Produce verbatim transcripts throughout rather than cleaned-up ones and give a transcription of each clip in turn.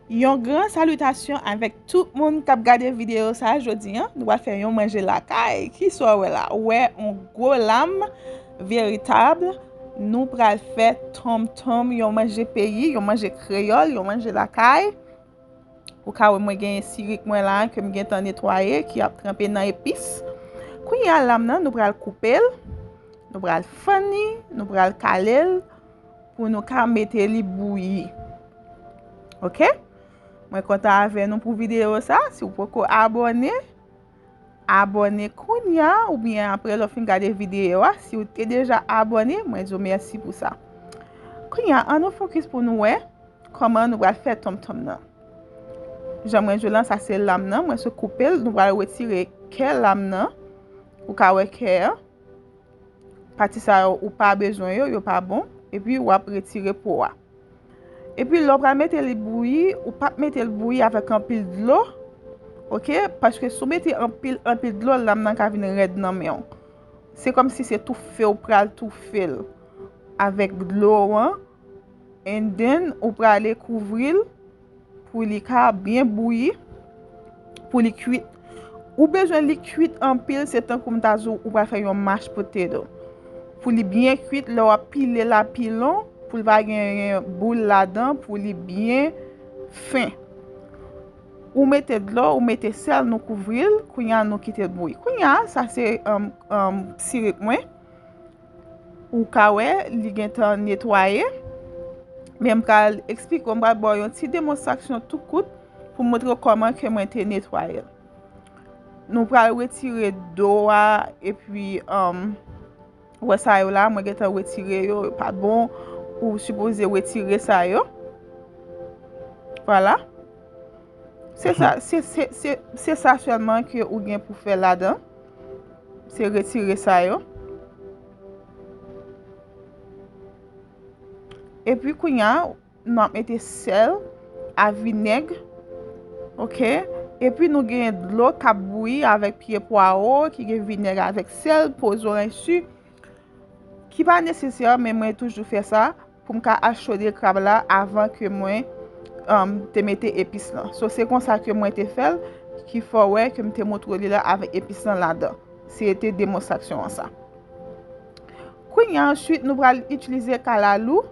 Yon gran salitasyon avèk tout moun k ap gade videyo sa a jodi a. Nou pral fè yon manje lakay. Kisa w wè la? Ou wè yon gwo lam veritab. Nou pral fè tonmtonm, yon manje peyi, yon manje kreyòl, yon manje lakay. Ou ka wè mwen genyen sirik mwen la ke m gentan netwaye, ki ap tranpe nan epis. Kounye a lam nan, nou pral koupe l, nou pral fann li, nou pral kale l pou nou ka mete li bouyi. Oke? Mwen kontan avè nou pou videyo sa. Si w poko abòne, abòne kounye a, oubyen apre lè w fin gade videyo a. Si w te deja abòne, mwen di w mèsi pou sa. Kounye a, ann nou fokis pou nou wè kòman nou pral fè tonmtonm nan. Jan mwen di w lan, sa se lam nan, mwen sot koupe l, nou pral retire kè lam nan. Ou ka wè kè an. Pati sa yo, ou pa bezwen yo, yo pa bon. Epi w ap retire po a. Epi lè w pral mete li bouyi, ou p ap mete l bouyi avèk anpil dlo. Oke? Paske si w mete anpil, anpil dlo, lam nan ka vin rèd nan men w. Se kòmsi se toufe w pral toufe l avèk dlo an. And then, ou prale kouvri l pou li ka byen bouyi, pou li kwit. Ou bezwen li kwit anpil, se tankou m ta di w, ou pral fè yon mashed potato. Pou li byen kwit, lè w ap pile l a pilon, pou l pa genyen boul ladan, pou li byen fen. Ou mete dlo, ou mete sèl, nou kouvri l, kounye a nou kite l bouyi. Kounye a, sa se, um, um, sirik mwen. Ou ka wè, li gentan netwaye. Men m pral eksplike w, m pral ba w yon ti demonstrasyon tou kout pou montre w kòman ke mwen te netwaye l. Nou pral retire do a, epi, um, wè sa yo la, mwen gentan retire yo, yo pa bon, ou sipoze retire sa yo. Vwala. Se sa, se, se, se, se sa sèlman ke ou gen pou fè ladan. Se retire sa yo. Epi kounye a, nou ap mete sèl a vinèg. Oke? Epi nou genyen dlo k ap bouyi avèk pye pwawo, ki gen vinèg avèk sèl, po zoranj si, ki pa nesesè, men mwen toujou fè sa pou m ka al chode krab la avan ke mwen, um, te mete epis lan. So, se konsa ke mwen te fè l, ki fè w wè ke m te montre w li la avèk epis lan ladan. Se te demonstrasyon an sa. Kounye a, answit, nou pral itilize kalalou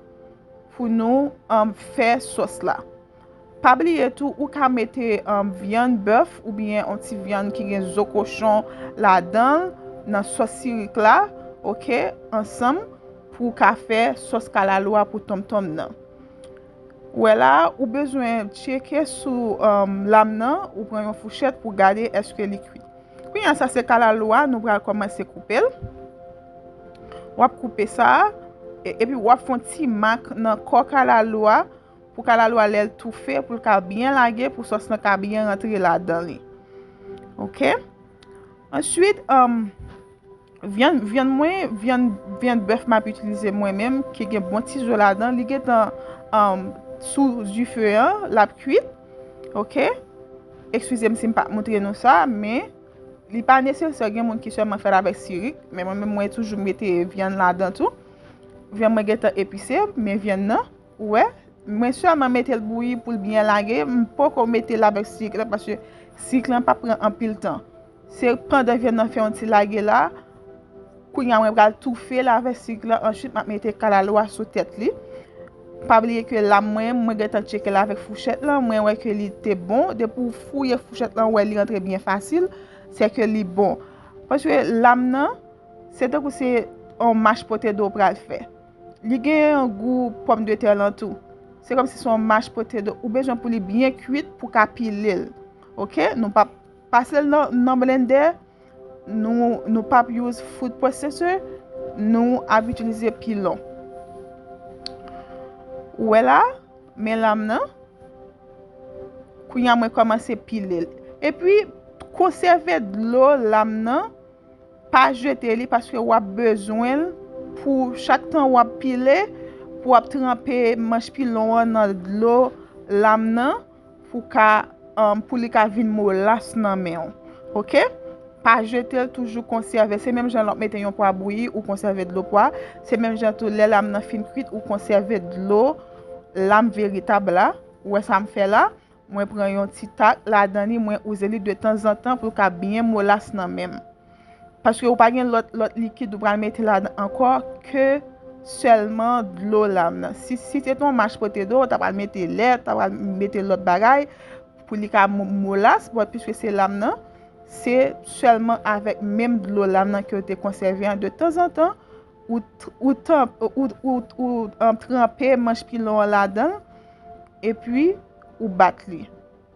pou nou, um, fè sòs la. Pa bliye tou, ou ka mete, um, vyann bèf oubyen yon ti vyann ki gen zo kochon ladan l, nan sòs sirik la, oke, ansanm pou w ka fè sòs kalalou a pou tonmtonm nan. Ou wè la, ou bezwen tcheke sou, um, lam nan, ou pran yon fouchèt pou gade èske li kwit. Kounye a, sa se kalalou a, nou pral kòmanse koupe l. W ap koupe sa, e, epi w ap fè yon ti mak nan kò kalalou a, pou kalalou a lè l toufe, pou l ka byen lage, pou sòs lan ka byen rantre ladan li. Oke? Answit, um, vyann, vyann mwen, vyann, vyann bèf m ap itilize mwen menm, ki gen bon ti zo ladan, li gentan, um, sou dife an, l ap kwit. Oke? Eskize m si m pa montre nou sa, men li pa nesesè, gen moun ki sèlman fè l avèk sirik, men mwen menm mwen toujou mete vyann ladan tou. Vyann mwen gentan epise, men vyann nan, ou wè, mwen sèlman mete l bouyi pou l byen lage, m poko mete l avèk sirik la, paske sirik lan pa pran anpil tan. Se pandan vyann nan fè yon ti lage la, kounye a mwen pral toufe l avèk sirik lan, answit m ap mete kalalou a sou tèt li. Pa bliye ke lam mwen, mwen gentan tcheke l avèk fouchèt lan, mwen wè ke li te bon. Depi w fouye fouchèt lan, w wè li rantre byen fasil, se ke li bon. Paske lam nan, se tankou se yon mashed potato w pral fè. Li gen yon gou pòmdetè lan tou. Se kòmsi se yon mashed potato. Ou bezwen pou li byen kwit pou ka pile l. Oke? Nou p ap pase l nan, nan blendè. Nou, nou p ap use food processor. Nou ap itilize pilon. Ou wè la, men lam nan. Kounye a mwen kòmanse pile l. Epi, konsève dlo lam nan. Pa jete li paske w ap bezwen l pou chak tan w ap pile, pou w ap tranpe manch pilon an nan dlo lam nan, pou ka, um, pou li ka vin molas nan men w. Oke? Pa jete l, toujou konsève. Se menm jan lè w ap mete yon pwa bouyi, ou konsève dlo pwa. Se menm jan tou, lè lam nan fin kwit, ou konsève dlo lam veritab la. Ou wè sa m fè la? Mwen pran yon ti tak ladan li, mwen wouze li de tanzantan pou l ka byen molas nan men m. Paske ou pa gen lòt, lòt likid ou pral mete ladan ankò ke sèlman dlo lam nan. Si, si se te yon mach pote dlo, ou ta pral mete lèt, ta pral mete lòt bagay pou li ka mo-, molas, but piske se lam nan, se sèlman avèk menm dlo lam nan ke w te konsève an de tanzantan, ou, t- ou, tanp- ou, ou, ou, um, tranpe manch pilon an ladan l, epi ou bat li.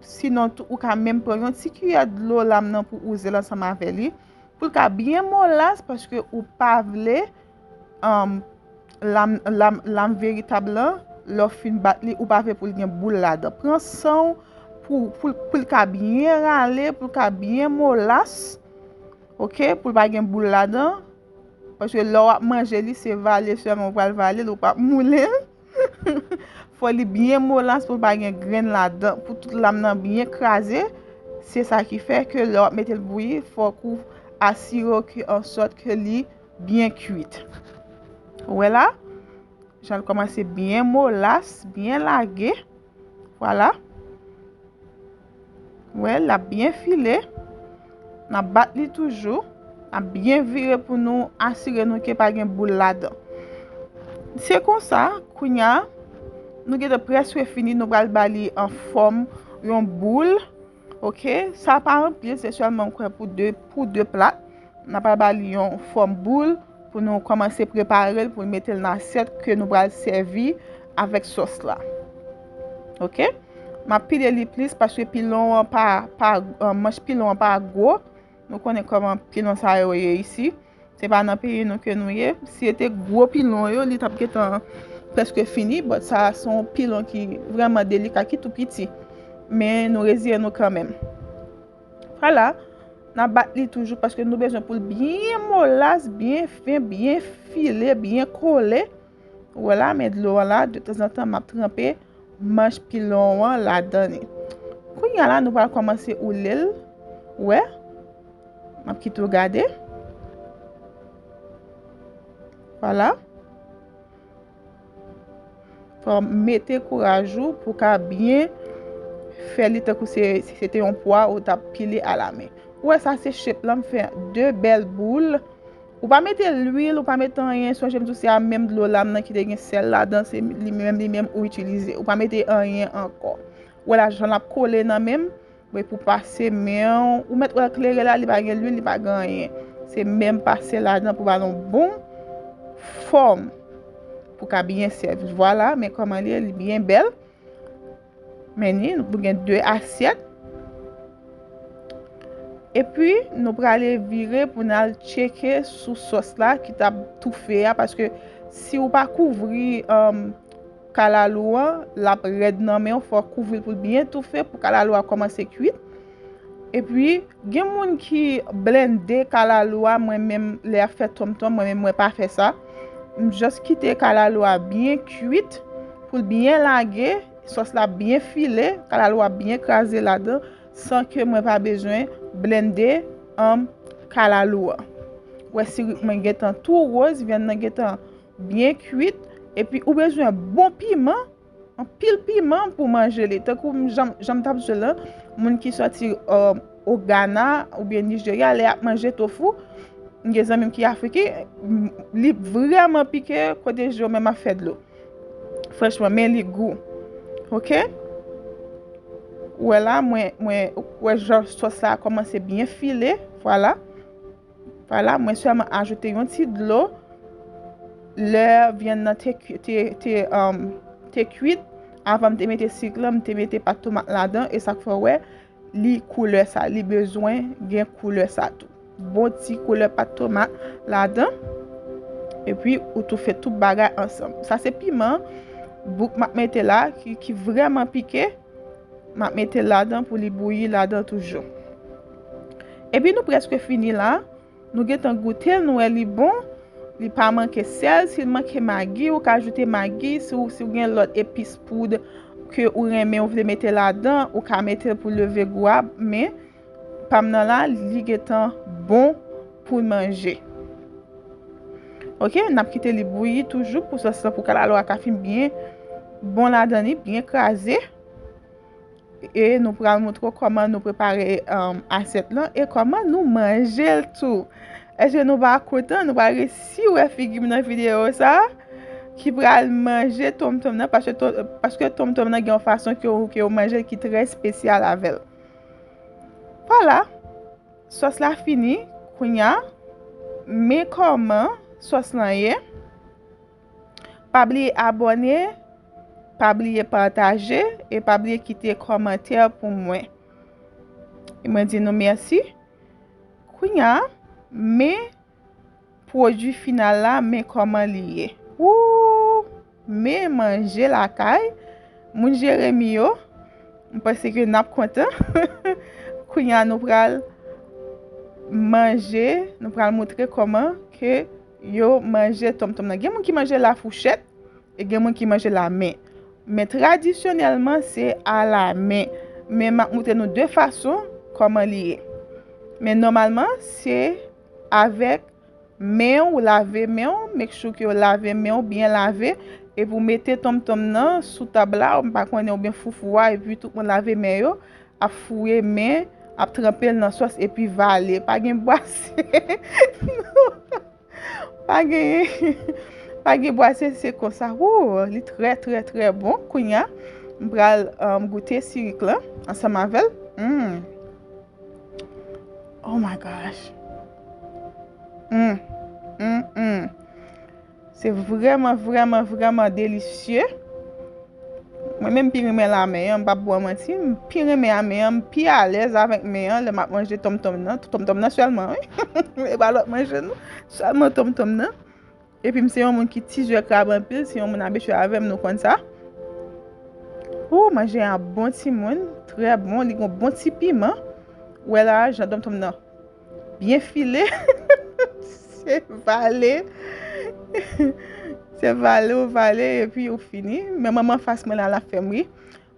Sinon tou, ou ka menm pran yon ti kiyè dlo lam nan pou wouze l ansanm avè li, pou l ka byen molas, paske ou pa vle, um, lam, lam, lam veritab lan, lè w fin bat li, ou pa vle pou l gen boul ladan. Pran san w pou, pou, pou l ka byen rale, pou l ka byen molas, oke, pou l pa gen boul ladan. Paske lè w ap manje li, se vale sèlman ou pral vale l, ou p ap moule l. Fò li byen molas pou l pa gen grenn ladan, pou tout lam nan byen kraze. Se sa ki fè ke lè w ap mete l bouyi, fòk ou asire w ke an sòt ke li byen kuit. Ou wè la, jan l kòmanse byen molas, byen lage. Vwala. Wè, l ap byen file. N ap bat li toujou. N ap byen vire pou nou asire nou ke pa gen boul ladan. Se konsa, kounye a, nou gentan prèske fini, nou pral ba li an fòm yon boul. Oke, sa pa anpil, se sèlman m kwè pou de, pou de plat. N ap ba li yon fòm boul pou nou kòmanse prepare l, pou n mete l nan asyèt ke nou pral sèvi avèk sòs la. Oke? M ap pile li plis paske pilon an pa, pa, euh, manch pilon an pa gwo. Nou konnen kòman pilon sa yo ye isi. Se pa nan peyi nou ke nou ye. Si se te gwo pilon yo, li t ap gentan prèske fini, but sa se yon pilon ki vrèman delika, ki tou piti. Men nou reziye nou kanmenm. Vwala, n ap bat li toujou paske nou bezwen pou l byen molas, byen fen, byen file, byen kole. Ou wè la, men dlo an la, de tanzantan, m ap tranpe manch pilon an ladan li. Kounye a la, nou pral kòmanse oule l. Ou wè? M ap kite w gade. Vwala. Fò w mete kouraj ou pou w ka byen fè li tankou se, se te yon pwa ou t ap pile alamen. Ou wè sa se shape la, m fè de bèl boul. Ou pa mete lwil, ou pa mete anyen, sonje m di w se a menm dlo lam nan ki te gen sèl ladan, se li menm, li menm ou itilize. Ou pa mete anyen ankò. Ou wè la jan l ap kole nan men m, men pou pase men w, ou mèt wè l klere la, li pa gen lwil, li pa gen anyen. Se menm pase ladan pou ba l yon bon fòm pou ka byen sèvi. Vwala, men kòman li ye, li byen bèl. Men ni, nou gen de asyèt. Epi, nou prale vire pou n al tcheke sou sòs la ki t ap toufe a, paske si ou pa kouvri, um, kalalou an, l ap rèd nan men w, fò w kouvri l pou l byen toufe pou kalalou a kòmanse kuit. Epi, gen moun ki blende kalalou a, mwen menm, lè y ap fè tonmtonm, mwen menm, mwen pa fè sa. M just kite kalalou a byen kuit, pou l byen lage, sòs la byen file, kalalou a byen kraze ladan, san ke mwen pa bezwen blende, um, kalalou a. Wè, sirik mwen gentan tou woz, vyann nan gentan byen kuit, epi ou bezwen bon piman, anpil piman pou manje li. Tankou m, jan, jan m t ap di w lan, moun ki sòti, um, o Ghana oubyen Nigeria, lè y ap manje tofu, m gen zanmi m ki afriken, m, li vrèman pike, kote je w menm ap fè dlo. Franchman, men li gou. Oke? Ou wè la, mwen, mwen, ou wè jan sòs la kòmanse byen file. Vwala. Vwala, mwen sèlman ajoute yon ti dlo lè vyann nan te, kwi- te, te, um, te kuit. Avan m te mete sik lan, m te mete pat tomat ladan, e sa k fè w wè li koulè sa, li bezwen gen koulè sa tou. Bon ti koulè pat tomat ladan. Epi ou toufe tout bagay ansanm. Sa se piman bouk m ap mete la ki, ki vrèman pike. M ap mete l ladan pou li bouyi ladan toujou. Epi nou prèske fini la. Nou gentan goute l, nou wè li bon. Li pa manke sèl. Si l manke magi, ou ka ajoute magi. Si w, si w gen lòt epis poud ke ou renmen, ou vle mete ladan, ou ka mete l pou leve gou a. Men, pa m nan la, li gentan bon pou manje. Oke, n ap kite li bouyi toujou pou sòs lan, pou kalalou a ka fin byen bon ladan li, byen kraze. E nou pral montre w kòman nou prepare, um, asyèt lan e kòman nou manje l tou. Èske nou pa kontan? Nou pral resi wè figi m nan videyo sa a, ki pral manje tonmtonm nan, paske to-, paske tonmtonm nan gen yon fason ke w, ke w manje l ki trè espesyal avè l. Vwala, sòs la fini. Kounye a, men kòman sòs lan ye. Pa bliye abòne, pa bliye pataje, e pa bliye kite kòmantè pou mwen. E mwen di nou mèsi. Kounye a, men pwodui final la, men kòman li ye. Woo! Men manje lakay moun Jeremi yo. M panse ke n ap kontan. Kounye a, nou pral manje, nou pral montre kòman ke yo manje tonmtonm nan. Gen moun ki manje la fouchèt, e gen moun ki manje la men. Men tradisyonèlman, se a la men. Men m ap montre nou de fason kòman li ye. Men nòmalman, se avèk men w, lave men w, make sure ke w lave men w, byen lave, epi w mete tonmtonm nan sou tab la, m pa konnen, oubyen foufou a, epi tout moun lave men yo, ap fouye men, ap tranpe l nan sòs, epi vale. Pa gen bwase. Non. Pa gen, pa gen bwase, se konsa. Woo, li trè, trè, trè bon. Kounye a, m pral, um, goute sirik lan ansanm avè l. Mm. Oh my gosh. Mm, mm, mm. Se vrèman, vrèman, vrèman delisye. Mwen menm, m pi renmen la men an, m p ap ba w manti, m pi renmen a men an, m pi alèz avèk men an lè m ap manje tonmtonm nan, tonmtonm nan sèlman, wi. E pa lòt manje non, sèlman tonmtonm nan. Epi m se yon moun ki ti zye krab anpil, si yon moun abitye avè m, nou konn sa. Ou, manje a bon timoun, trè bon, li gon bon ti piman. Ou wè la, jan tonmtonm nan byen file. Se vale. Se vale, ou vale, epi ou fini. Men manman fas mwen la, l ap fè m ri.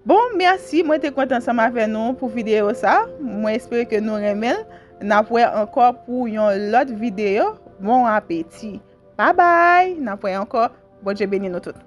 Bon, mèsi, mwen te kontan ansanm avè nou pou videyo sa. Mwen espere ke nou renmen l. N ap wè ankò pou yon lòt videyo. Bon apeti. Babay! N ap wè ankò. Bondye beni nou tout.